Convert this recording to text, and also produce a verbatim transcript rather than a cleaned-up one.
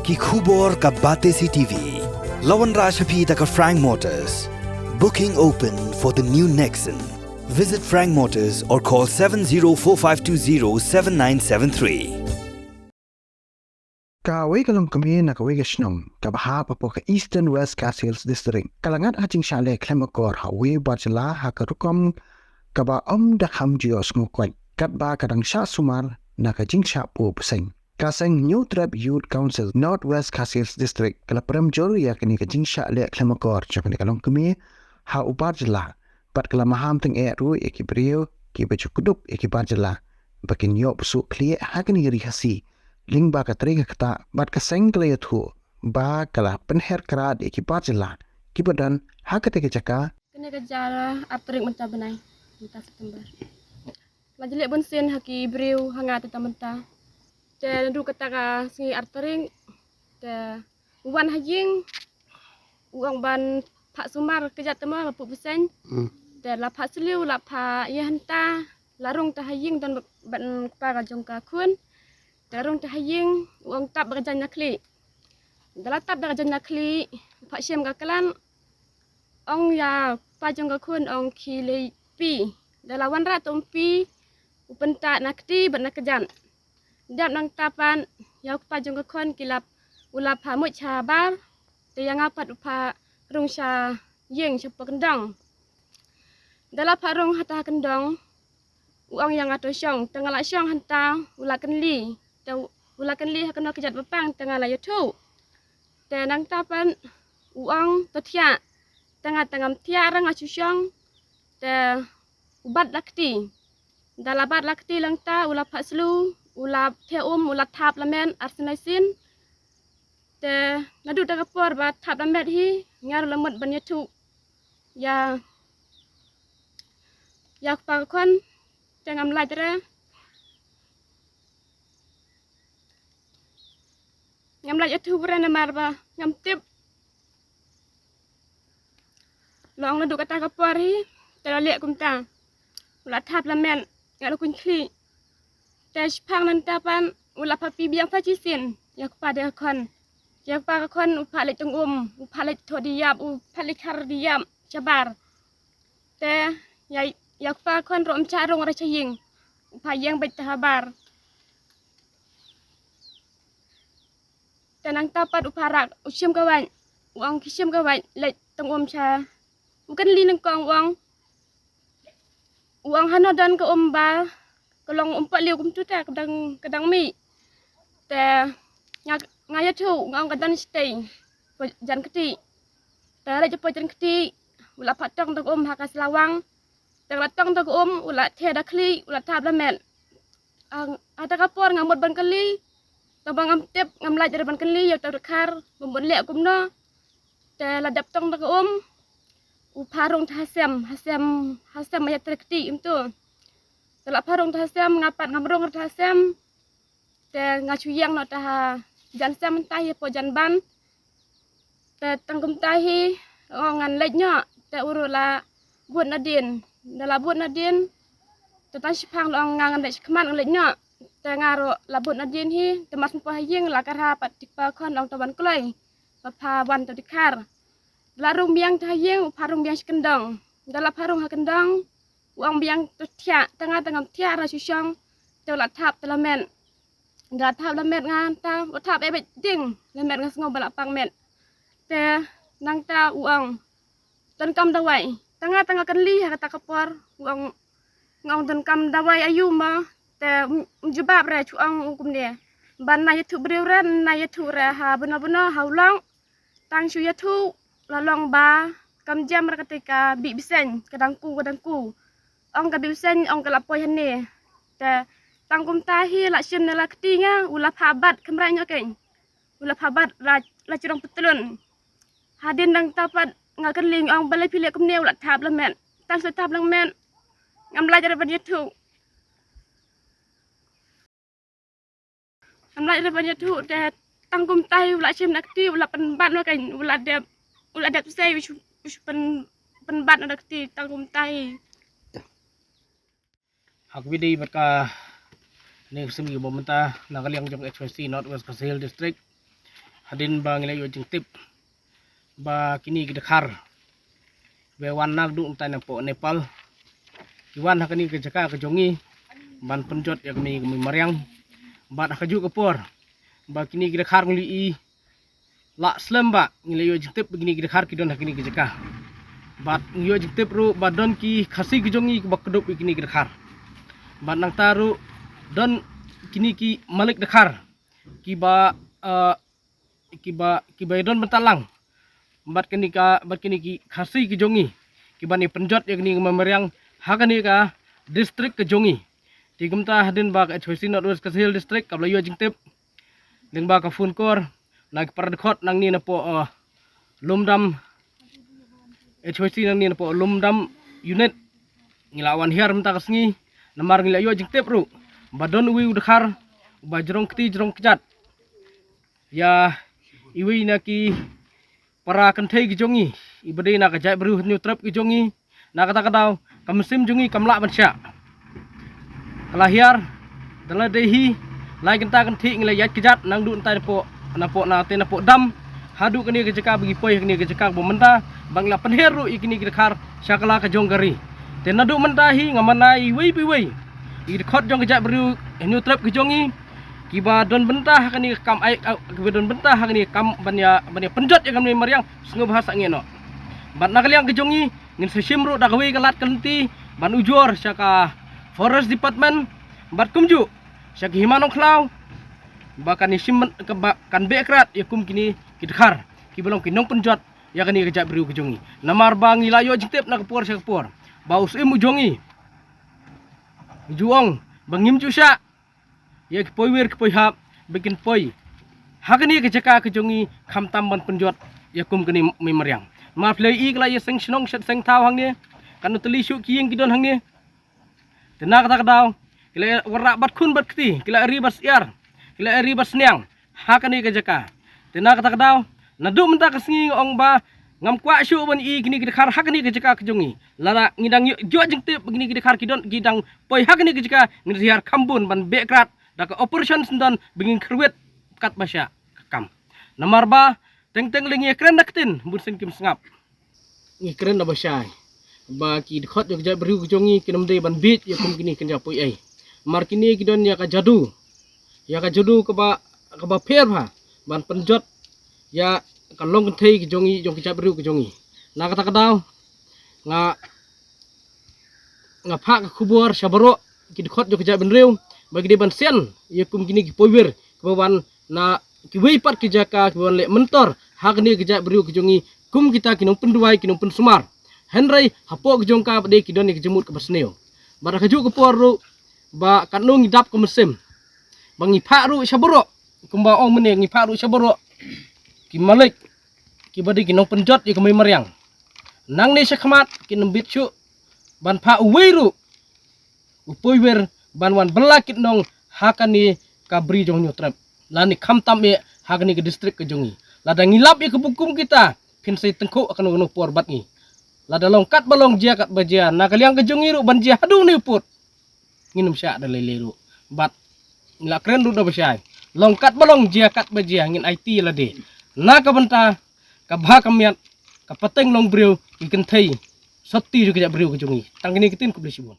Ki khubor ka Batesi T V. La wanrah sha phi da ka Frank Motors. Booking open for the new Nexon. Visit Frank Motors or call seven zero four five two zero seven nine seven three. Kawei ka longkmie na kawei ka shnong kaba hap hapoh ka Eastern West Khasi Hills District ka la ngat ha jingshah leh khlem akor ha uwei u bar jylla ha ka rukom kaba ym da kham ju ïohsngew koit, katba ka dang shah sumar na ka jingshah puh bseiñ. Ka seng Hynñiewtrep Youth Council North West Khasi Hills District ka la prem jur ïa kane ka jingshah leh khlem akor jong kane ka longkmie ha u bar jylla, bad ka la maham tyngeh ruh ïa ki briew kiba ju kdup ïa ki bar jylla ba kin ïoh buh suk khlieh ha kane ka ri Khasi lyngba ka trei ka ktah, bad ka seng ka la ïathuh ba ka la pynher krad ïa ki bar jylla kiba don ha katei ka jaka. Kane ka jar ar tarik mynta bnai, mynta September. La jleh bunsien ha ki briew ha nga te ta mynta. Te naduh kata ka sngi ar tarik te u wan ha ïing, u ong ban phah sumar kjat te mo ba puh bseiñ. Mm. Te la phah sliew, la phah ïa hynta, la rung te ha ïing don ban kpa ka jong ka khun. Te la rung te ha ïing, u ong tap ba ka jaiñ na khlieh. Da la tap da ka jaiñ na khlieh, u phah shim ka klan, ong ïa u kpa jong ka khun, ong khie leit pie. Da la wanrah te um pie, u pyntah na kti bad na kjat. Dep nangta pat ïa u kpa jong ka khun ki la, u la phah mut sha bar, te ïa nga pat u phah rung sha ïing shapoh kyndong. Da la phah rung hata ha kyndong, u ong ïa nga to shong, te nga la shong hynta, u la kynli, te u la kynli ha kano kjat ba pang, te nga la ïathuh. Te nangta pat u ong to thiah, te nga te ngam thiah re, nga shu shong, te u bat la kti. Da la bat la kti lyngta, u la phah sliew, u la thiah um, u la thap la met ar sien lai sien. Te naduh ta ka por ba thap la met hi, nga ruh la mut ban ïathuh ïa, ïa u kpa ka khun, te ngam lait re. Ngam lait ïathuh re namar ba ngam tip. Long naduh kata ka por hi, te la leh kumta. U la thap la met, nga la kuñ khlieh. Te shiphang nangta pat, u la phah pie biang sa shisien ïa u kpa de ka khun. Ïa u kpa ka khun, u phah leit tong um, u phah leit thoh diap, u phah leit khar diap shabar. Te ïa, ïa u kpa ka khun ruh um shah rung re sha ïing, u phah ïeng beit te habar. Te nangta pat u phah rak, u shim ka wait, u ong khie shim ka wait, leit tong um sha. U kynli nyngkong u ong, u ong hano don ka um ba ka long um pohliew kumtu te ka dang, ka dang mih. Te nga, nga ïathuh, nga ong ka don shatei, poh jan kti. Te leit poh jan kti, u la phah tong da ka um ha ka slawang. Te la tong da ka um, u la thiah da khlieh, u la thap la met. Ang, hata ka por nga mut ban kylli, tangba ngam tip, ngam lait re ban kylli ïa uta u dkhar ba mut leh kumno. Te la dep tong da ka um, u phah rung te ha sem, ha sem, ha sem ïa trei kti kumtu. Te la phah rung te ha sem, nga pat ngam rung re te ha sem. Te nga shu ïeng noh te ha jan sem mynta hi poh jan ban. Te tang kumta hi, ong ngan leit noh, te u ruh la bud nadien. Da la bud nadien, te tang shiphang la ong nga ngan leit shakhmat ngan leit noh. Te nga ruh la bud nadien hi, te mar shen poi ha ïing la kyrha pat u kpa ka khun ong to wan kloi. Ba pha wan to dkhar. La rung biang te ha ïing, u phah rung biang sha kyndong. Da la phah rung ha kyndong, u ong biang to thiah, te nga te ngam thiah re shu shong, te u la thap te la met. Da la thap la met nga hynta, u thap eh beit ding, la met nga sngew ba la pang met. Te nangta u ong, donkam dawai. Te nga te nga kynli ha kata ka por, u ong, nga ong donkam dawai aïu mo, te um, um jubab re, shu ong u kumne. Ban na ïathuh briew re, na ïathuh re ha bno bno, ha u long. Tang shu ïathuh, la long ba kam jem re katei ka bih bseiñ, ka dang ku, ka dang ku. Ong ka bih bseiñ, ong ka la poi hangne. Te tang kumta hi la shim ne la kti nga, u la phah bat khamrai noh keiñ. U la phah bat la, la jrong patlun. Hadien nangta pat nga kylli nga ong balei phi leh kumne, u la thap la met. Tang shu thap la met, ngam lait re ban ïathuh. Ngam lait re ban ïathuh te tang kumta hi u la shim na kti, u la pynbat noh keiñ, u la dep, u la dep sei u shu, u shu pyn, pynbat noh na kti tang kumta hi. Ha kawei de bad kane ka sngi ba mynta na ka liang jong H Y C North West Khasi Hills District. Hadien ba ngi la ïoh jingtip ba kine ki dkhar ba wan naduh nangtai napoh Nepal ki wan ha kane ka jaka ka jong ngi ban pynjot ïa kane ka mei mariang. Bad ha kajuh ka por ba kine ki dkhar ngi la ïohi la slem ba ngi la ïoh jingtip ba kine ki dkhar ki don ha kane ka jaka. Bad ngi ïoh jingtip ruh ba don ki Khasi ka jong ngi kiba kdup ïa kine ki dkhar. Bad nangta ruh don kine ki malik dkhar kiba, eh, kiba, kiba don bynta lang bad kine ka, bad kine ki Khasi ki jong ngi kiban ïa pynjot ïa kane ka mei mariang ha kane ka district ka jong ngi. Te kumta hadien ba ka H Y C North West Khasi Hills District kaba la ïoh jingtip lyngba ka phone call na ki para dkhot nangne napoh, eh, Lumdam, H Y C nangne napoh Lumdam unit, ngi la wan hiar mynta ka sngi namar ngi la ïoh jingtip ruh ba don uwei u dkhar uba jrong kti jrong kjat ïa iwei na ki para kynthei ki jong ngi iba dei na ka jaitbynriew Hynñiewtrep ki jong ngi. Na kata ka daw ka mynsiem jong ngi kam lah ban shah. Ka la hiar da la dei hi lai kynta kynthih ngi la ïaid kjat nangduh nangtai napoh, napoh na te napoh dam haduh kane ka jaka ba ngi poi ha kane ka jaka ba mynta ba ngi la pynher ruh ïa kine ki dkhar sha kylla ka jong ka ri. Te naduh mynta hi nga mane iwei pa iwei i dkhot jong ka jaitbynriew Hynñiewtrep ki jong ngi kiba don bynta ha kane ka kam ai, kiba don bynta ha kane ka kam ban ïa, ban ïa pynjot ïa ka mei mariang sngewbha sangeh noh. Bad na ka liang ka jong ngi ngin sa shim ruh da kawei ka lad ka lynti ban ujor sha ka Forest Department bad kumjuh sha ka Hima Nongkhlaw ba kan ïa shim, ka ba kan beh krad ïa kum kine ki dkhar kiba long ki nongpynjot ïa kane ka jaitbynriew ka jong ngi. Namar ba ngi la ïoh jingtip na ka por sha ka por ba u Syiem u jong ngi u ju ong ba ngim ju shah ïa ki poiwir ki poihap ba kin poi ha kane ka jaka ka jong ngi khamtam ban pynjot ïa kum kane mei mariang. Namar phi la ïohi ka la ïa seng shnong shet seng thaw hangne, kan ym tylli shuh ki ïing ki don hangne. Te na kata ka daw ki la ïa wanrah bad khun bad kti, ki la ïa ri bad syiar, ki la ïa ri bad sniang ha kane ka jaka. Te na kata ka daw naduh mynta ka sngi nga ong ba ngam kwah shuh ban ïohi kine ki dkhar ha kane ka jaka ka jong ngi. Lada ngi dang ïoh, ïoh jingtip ba kine ki dkhar ki don, ki dang poi ha kane ka jaka, ngin sa hiar kham bun ban beh krad da ka operation syndon ba ngin kyrwit katba shah ka kam. Namar ba teng teng lei ngi ïa kren da ka ktien, bun sien kim sngap. Ngi kren da ba shai ba ki dkhot jong ka jaitbynriew ka jong ngi kin ym dei ban bieit ïa kum kine kin ïa poi ei. Namar kine ki don ïa ka jadu, ïa ka jadu kaba, kaba pher bha ban pynjot ïa ka long kynthei ka jong ngi, jong ka jaitbynriew ka jong ngi. Na kata ka daw nga, nga phah ka khubor sha baroh ki dkhot jong ka jaitbynriew ba ki dei ban sian ïa kum kine ki poiwir kiba wan na kiwei pat ki jaka kiba wan leh myntor ha kane ka jaitbynriew ka jong ngi kum kita ki nongpynduwai, ki nongpynsumar. Hynrei hapoh ka jong ka ba dei ki don ïa ka jingmut kaba sniew. Bad ha kajuh ka por ruh ba katno ngi dap ka mynsiem ba ngi phah ruh sha baroh, kumba ong mynne, ngi phah ruh sha baroh ki malik kiba dei ki nongpynjot ïa ka mei mariang. Nangne sha khmat kin ym bieit shuh ban phah uwei ruh u poiwir ban wan bylla kit nong ha kane ka bri jong Hynñiewtrep lane khamtam eh ha kane ka district ka jong ngi. Lada ngi lap ïa ka bukum kita phin sa tyngkhuh ha kano kano por bad ngi. Lada long katba long, jia katba jia, na ka liang ka jong ngi ruh ban jia haduh ne u pud, ngin ym shah da lei lei ruh. Bad ngi la kren ruh da ba shai, long katba long, jia katba jia, ngin aiti ïa lade na ka bynta ka bha ka miat, ka pateng nongbriew, ki kynthei sotti jong ka jaitbynriew ka jong ngi. Tang kine ki ktien, khublei shibun.